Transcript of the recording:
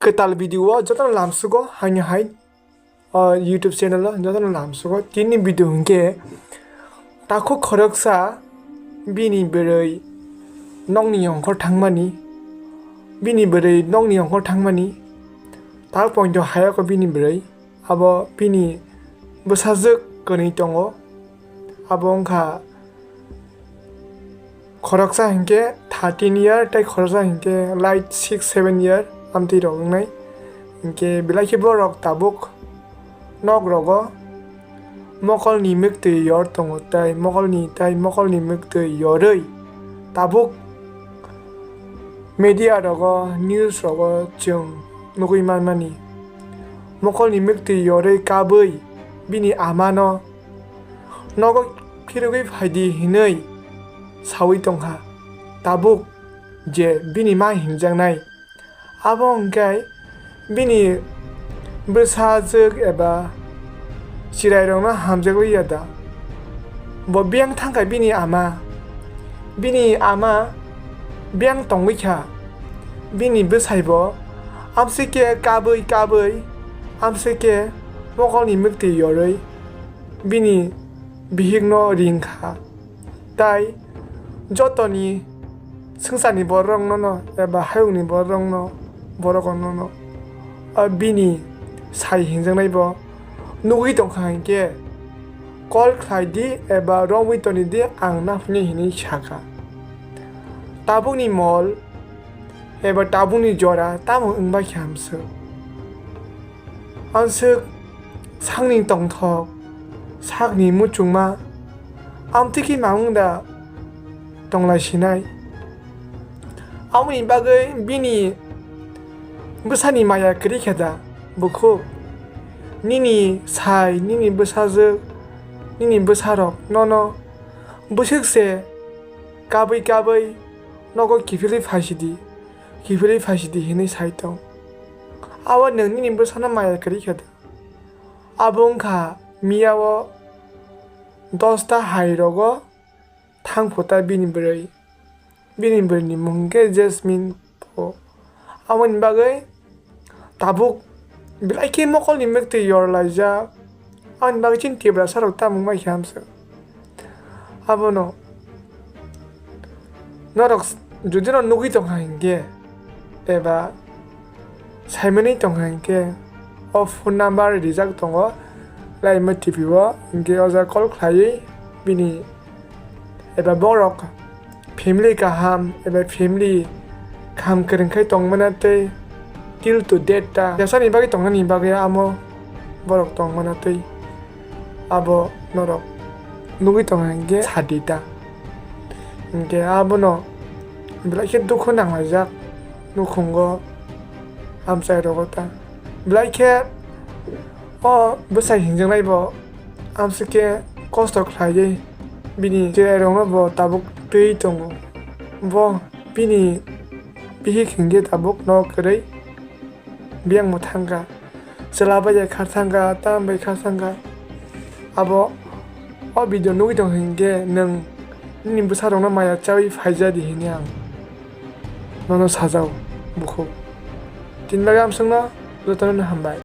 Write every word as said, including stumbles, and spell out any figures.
Kwtal video o jotono lamsugo haino hai, o YouTube channel o jotono lamsugo. Tini video hinkhe takhuk khoroksa bini bwrwi nokni ongkhor thangmani, bini bwrwi nokni ongkhor thangmani, tak poito hayako bini bwrwi, abo bini bwsajwk kwnwi tongo, abo wngkha khoroksa hinkhe thirteen year tei khoroksa hinkhe light six seven year amtwi rok wngnai. Hinkhe belai khe borok tabuk nok rogo mokolni mwktwi yor tongo tei mokolni tei mokolni mwktwi yorwi tabuk media rogo, news rogo chwng nugwi manmani. Mokolni mwktwi yorwi kabwi bini amano nogo phirogwi phaidi hinwi sawi tongkha. Tabuk je bini ma hinjaknai, abo hwnkhe bini bwsajwk eba chwrairokno hamjakliya da? Bo biyang thangkha bini ama, bini ama biyang tongwi kha, bini bwsaibo amsike kabwi kabwi, amsike mokolni mwktwi yorwi bini bihikno ring kha. Tai jotoni swngcharni bororokno no eba hayungni bororokno, borokno no, o bini sai hinjaknai bo nugwi tongkha hinkhe, call khlai di eba romwi toni di, ang naphani hinwi sakha. Tabukni mol eba tabukni jora tamo wngba khe hamswk? Answk sakni tongthok, sakni muchungma amtwi khe mamung da tonglai sinai? Aboni bagwi bini bwsani maya kwrwi khe da bukhuk? Nini sai, nini bwsajwk, nini bwsarok nono bwswk se kabwi kabwi nogo kiphilwi phaisidi, kiphilwi phaisidi hinwi sai tong. Abo nwng nini bwsano maya kwrwi khe da? Abo wngkha miya o dosta hai rogo thang phuta bini bwrwi. Bini bwrwini mung khe Jasmine pho. Aboni bagwi tabuk belai khe mokolni mwktwi yor laijak. Aboni bagwi chini Tiprasa rok tamung bai khe hamswk. Abono norok s-, jodi no nugwi tongkha hinkhe eba saimanwi tongkha hinkhe, o phone number rijak tongo Laima T V o, hinkhe o jaga call khlaiwi bini eba borok family kaham eba family kaham kwrwng khai tongmana tei till to date ta yasani bagwi tongnani bagwi amo borok tongmana tei abo norok nugwi tongkha hinkhe sadi ta. Hinkhe abono belai khe dukhu nanglaijak nukhungo amchai rogo ta. Belai khe o bwsai hinjaknai bo amswk khe kosto khlaiwi bini chwrairokno bo tabuk twi tongo. Bo bini bihik hinkhe tabuk nok kwrwi biyangbo thangkha, chwla bai ya kha thangkha, tam bai kha thangkha. Abo o video nugwi tong hinkhe nwng nini bwsarokno maya chawi phaijadi hinwi ang nono sajao bukhuk. Tini bagwi amswkno jotono hambai.